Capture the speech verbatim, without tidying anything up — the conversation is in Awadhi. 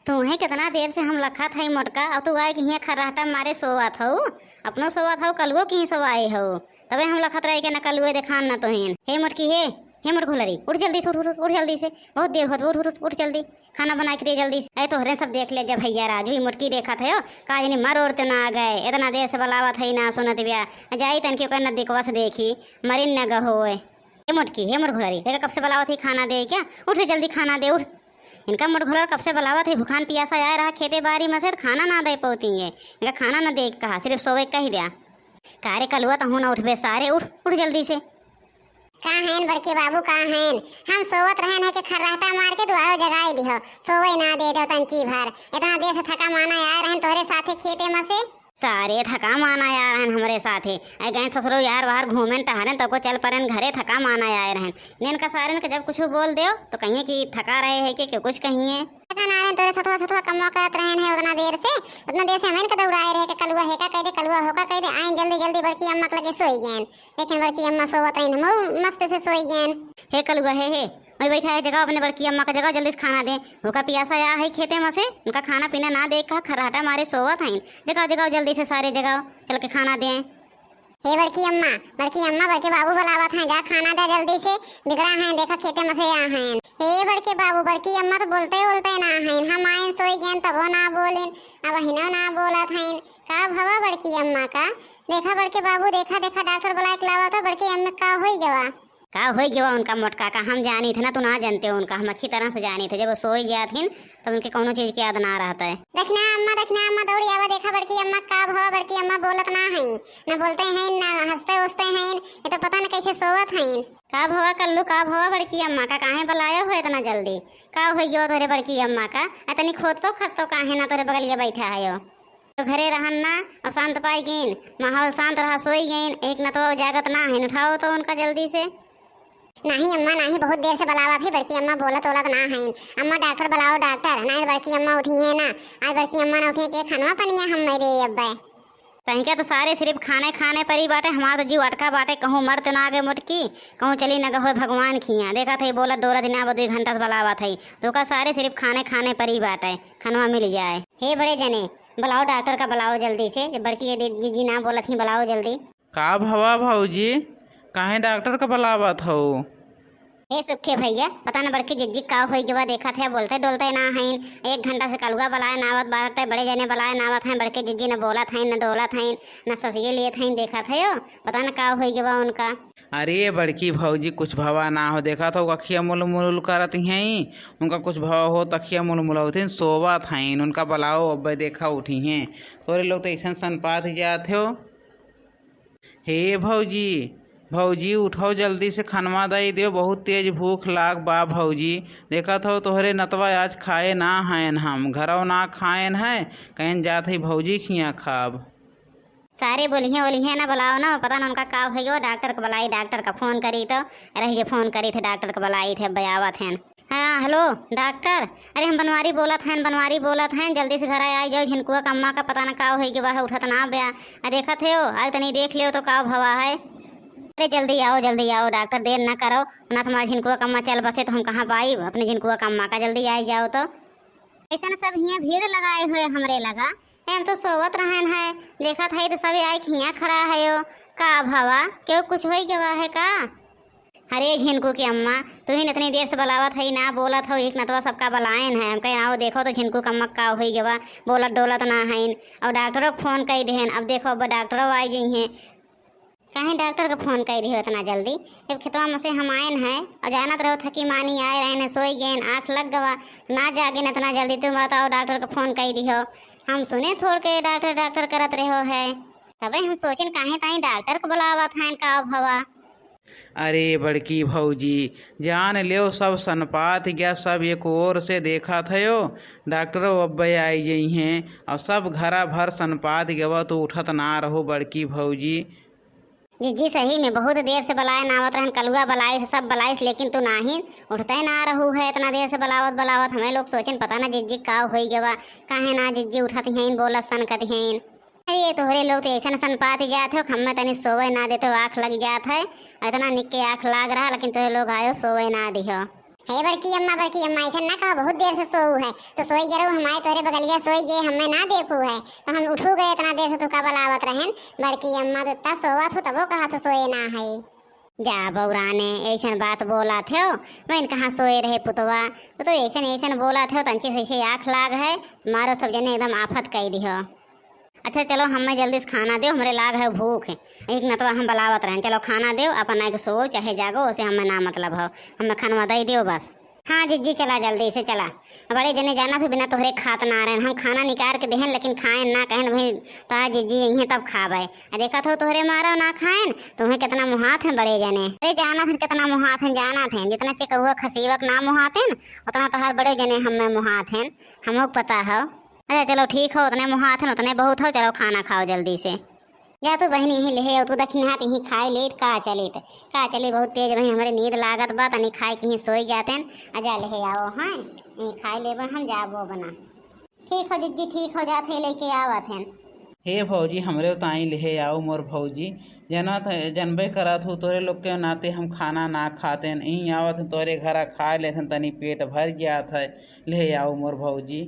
तूहे कितना देर से हम लखत हई मोटका, अब तू आए कि हियाँ खर्राटा मारे सोवत हऊ, अपनो सोवत हऊ, कलुओ किहीं सोवाए हऊ। तबे हम लखत रहे कि न कलुए देखान न तोहिन। हे मोटकी हे, हे मोट घुलरी, उठ जल्दी से, उठ, उठ, उठ, उठ जल्दी से, बहुत देर होत, उठ, उठ, उठ, उठ जल्दी, खाना बनाए के दे जल्दी से। अरे तोहरे सब देख ले जब भैया राजू, ई मोटकी देखत है, का जानी मर ओर तो ना आ गए, इतना देर से बलावत है ना सुनत बिया, जाई तन के ओकर नजदीकवा से देखी, मरिन न गहोए। हे मोटकी, हे मोट घुलरी, देखा कब से बलावत है खाना दे क्या, उठ रे जल्दी खाना दे, उठ। इनका मोट घुलर कब से बलावत है, भुखान पियासा आए रहा खेते बारी में से, तो खाना ना दे पौती है, इनका खाना ना दे के कहा, सिर्फ सोवे कही दिया। का रे कलुआ, तहूँ ना उठबे सारे, उठ, उठ जल्दी से। का हैन बड़के बाबू, का हैन? हम सोवत रहन है कि खर्राटा मार के तू आओ जगाई दिहो, सोवे ना दे दो तंची भर। इतना देर से थका माना आए रहन तोहरे साथे खेते में से। सारे थका माना आए रहन हमरे साथे। ऐ गए ससुरो यार बाहर घूमेन टहरेन तो को चल परेन घरे, थका माना आए रहन। इनका सारेन के जब कुछ बोल देव तो कहिए कि थका रहे है कि क्यों कुछ कहिए। थका ना रहन तोरे सथवा सथवा कमवा करत रहन है उतना देर से, उतना देर से हमें इनके दौड़ाए रहे कि कलुआ है का कह दे, कलुआ हो का कह दे, आइन जल्दी जल्दी बड़की अम्मा के लगे सोई गएन। लेकिन बड़की अम्मा सोवत रहीन, हम मस्त से सोई गएन। हे कलुआ, हे, हे, वही बैठा है, जगाओ अपने बड़की अम्मा का, जगाओ जल्दी से खाना दे। भूखा पियासा आया है खेते में से, उनका खाना पीना ना दे, कहा खर्राटा मारे सोवत हईन। जगाओ, जगाओ जल्दी से सारे जगाओ, चल के खाना दे। हे बड़की अम्मा, बड़की अम्मा, बड़के बाबू बुलावत हैं, जा खाना दे जल्दी से, बिगड़ा हैं, देखा खेते में से आ हैं। हे बड़के बाबू, बड़की अम्मा तो बोलते बोलते ना हैं, हम आइन सोई गएन तबो ना बोलिन, अब हिनो ना बोलत हैं। का भवा बड़की अम्मा का? देखा बड़के बाबू, देखा, देखा डॉक्टर बुलाए के लावा तो बड़की अम्मा का होई गवा? का होई गवा उनका मोटका का? हम जानी थे ना, तू ना जानते हो उनका, हम अच्छी तरह से जानी थे। जब वो सोई गया थीन तब उनके कौनो चीज की याद ना रहता है। दखिना अम्मा, दखिना अम्मा, दौड़ी आवा, देखा बड़की अम्मा का भवा, बड़की अम्मा बोलत ना हैं, ना बोलते हैं, ना हंसते उठते हैं, ये तो पता न कैसे सोवत हैं। का भवा कल्लू, का भवा बड़की अम्मा का, काहे बुलायो हो इतना जल्दी? का होई गवा तोहरे बड़की अम्मा का? इतनी खोदतो खदतो काहे ना तोहरे बगलिया बैठा है यो? तो घरे रहन ना, अशांत पाई गईन, माहौल शांत रहा, सोई गईन, एक न तो जागत ना है, उठाओ तो उनका जल्दी से। नहीं अम्मा, नहीं, बहुत देर से बुलावत है, बड़की अम्मा बोलत ओलत ना है। अम्मा डॉक्टर बुलाओ, डॉक्टर, नहीं बड़की अम्मा उठी है ना, आज बड़की अम्मा ना उठी है, के खनवा पनिया हम मेरे अब्बे। तहिका तो सारे सिर्फ खाने खाने परी बाटे, हमार तो जीव अटका बाटे, कहूँ मर तो ना आगे मोटकी, कहूँ चली न गए भगवान खिया। देखा थे बोलत डोलत ना, अब दो घंटा से बुलावत है, तो का सारे सिर्फ खाने खाने परी बाटे, खनवा मिल जाए। हे बड़े जने, बुलाओ डॉक्टर का, बुलाओ जल्दी से। जब बड़की ये दीदी जी ना बोलत ही, बुलाओ जल्दी। का भवा भौजी, काहे डॉक्टर का बुलावत हो? हे सुखे भैया, पता न बड़की जिज्जी का होई गवा, देखत है बोलते डोलते ना हईन। एक घंटा से कलुआ बुलाए ना आवत बाटे, बड़े जने बुलाए ना आवत हैं, बड़की जिज्जी न बोलत हईन, न डोलत हईन, न ससिए लेत हईन, देखत है यो, पता न का होई गवा उनका। अरे बड़की भौजी, कुछ भवा ना हो, देखत हो अखिया मुल मुल करत हैं, उनका कुछ भवा हो त अखिया मुल मुल होत हैं, सोवत हईन, उनका बुलाओ, अब्बे देखा उठी हैं। तोरे लोग तो ऐसन सनपात जात हो। हे भौजी, भौजी उठो जल्दी से, खनवा दई देव, बहुत तेज भूख लाग बा भौजी। देखत हो तोहरे नतवा आज खाए ना हयन हम, घरव ना खाएन है, कहन जात है भौजी खिया खाब। सारे बोलिहे ओलिहे ना बुलाओ ना, पता ना उनका का होई गवा, डॉक्टर का बुलाई, डॉक्टर का फोन करी तो रह के फोन करी थे, डॉक्टर का बुलाई थे, अब आवत हैं। हाँ, हेलो, डॉक्टर। अरे, हम बनवारी बोलत हैं, बनवारी बोलत हैं, जल्दी से घर आ जाओ, झिनकुआ का अम्मा का पता ना का होई गवा है, उठत ना बया। आ, देखत है हो, आज तनी देख लियो तो का भवा है। अरे, जल्दी आओ, जल्दी आओ, डॉक्टर, देर ना करो, ना तुम्हारे झिनकुआ का अम्मा चल बसे तो हम कहाँ पाई अपने झिनकुआ का अम्मा का, जल्दी आ जाओ तो। ऐसन सब हियाँ भीड़ लगाए हुए हमरे लगा, हम तो सोवत रहन है, देखत है तो सब आए के हियाँ खड़ा है यो, का भवा, क्यों कुछ होई गवा है का? अरे झिनकू के अम्मा, तुहिन इतनी देर से बुलावत हई, ना बोलत हो, एक नतवा सबका बुलाएन है। हम कहे, "आओ देखो तो झिनकू के अम्मा का होई गवा, बोलत डोलत ना हईन।" और डॉक्टरों के फोन कई देहन। अब देखो, अब डॉक्टरों आई गई हैं। काहे डॉक्टर के फोन कई दिहो इतना जल्दी? जब खेतवा में से हम आएन है और जानत रहो थकी मानी आए रहन है, सोई गएन, आँख लग गवा, ना जागिन इतना जल्दी। तुम बताओ, डॉक्टर के फोन कई दिहो। हम सुने थोड़ के डॉक्टर, डॉक्टर करत रहो है। तबे हम सोचेन काहे ताई डॉक्टर के बुलावत हैं, का भवा? अरे बड़की भौजी, जान लेव सब सनपात गया, सब एक ओर से देखत हयो, डॉक्टरो अब्बे आई जइहें, और सब घरा भर सनपात गवा तो उठत ना रहो बड़की भौजी। जिज्जी सही में बहुत देर से बलाए ना आवत रहन, कलुआ बलाइस, सब बलाइस, लेकिन तू नाही उठते ना रहू है। इतना देर से बलावत बलावत हमें लोग सोचेन पता ना जिज्जी का होई गवा, काहे ना जिज्जी उठत हैं, बोलत सनकत हैं। अरे, तोहरे लोग तो ऐसन सनपात जात हो, हमें तनी सोवे ना देते हो, आँख लग जात है। इतना निक के आँख लाग रहा, लेकिन तोहरे लोग आयो, सोवे ना दिहो। हे बड़की अम्मा, बड़की अम्मा, ऐसे ना कहो, बहुत देर से सोऊ है। तो सोई गे रहू, हम आए तोहरे बगलिया सोई गे, हमें ना देखू है। तो हम उठू गए, इतना देर से तुका बलावत रहेन। बड़की अम्मा, तो इतना सोवत हो, तबो कहा तो सोए ना है। जा बौराने, ऐसन बात बोला थे हो, मैं कहाँ सोए रहे पुतवा। तो, तो ऐसन, ऐसन बोला थे हो, तंची से ऐसे आँख लाग है, मारो सब जने एकदम आफत कई दिहो। अच्छा चलो, हमें जल्दी से खाना देव, हमरे लाग है भूख। एक नतवा हम बलावत रहेन, चलो खाना देव, अपन आके सोओ चाहे जागो, ओसे हमें ना मतलब हो, हमें खानवा दई देव बस। हाँ जिज्जी, चला जल्दी से चला। बड़े जने जाना थे बिना तोहरे खात ना रहेन, हम खाना निकार के देहेन लेकिन खाएन ना, कहेन भाई ता जिज्जी यहीं तब खाबे। आ देखत हो तोहरे मारा ना खाएन, तुम्हें कितना मुहात हैं बड़े जने। अरे जाना थे कितना मुहात हैं, जाना थे जितना चेकौआ खसीवक ना मुहात हैं, उतना तोहर बड़े जने हमें मुहात हैं, हमको पता हो। अच्छा चलो ठीक हो, उतने मुहात हैं उतने बहुत हो, चलो खाना खाओ जल्दी से। जा तू बहिनी यहीं लेहे आओ, तू दक्षिण हाथ यहीं खाए लेत का चलित, का चली बहुत तेज बहिन, हमरे नींद लागत बा, तनी खाए के यहीं सोई जातेन। आ जा लेहे आओ, हाँ यहीं खाए लेबे हम, जाबो बना। ठीक हो जिज्जी, ठीक हो, जात है लेके आवत हैं। हे भौजी, हमरे ताई लेहे आओ मोर भौजी, जनत, जनबे करत हो तोरे लोग के नाते हम खाना ना खातेन, यहीं आवत हैं तोरे घरा खाए लेतेन, तनी पेट भर जात है, लेहे आओ मोर भौजी।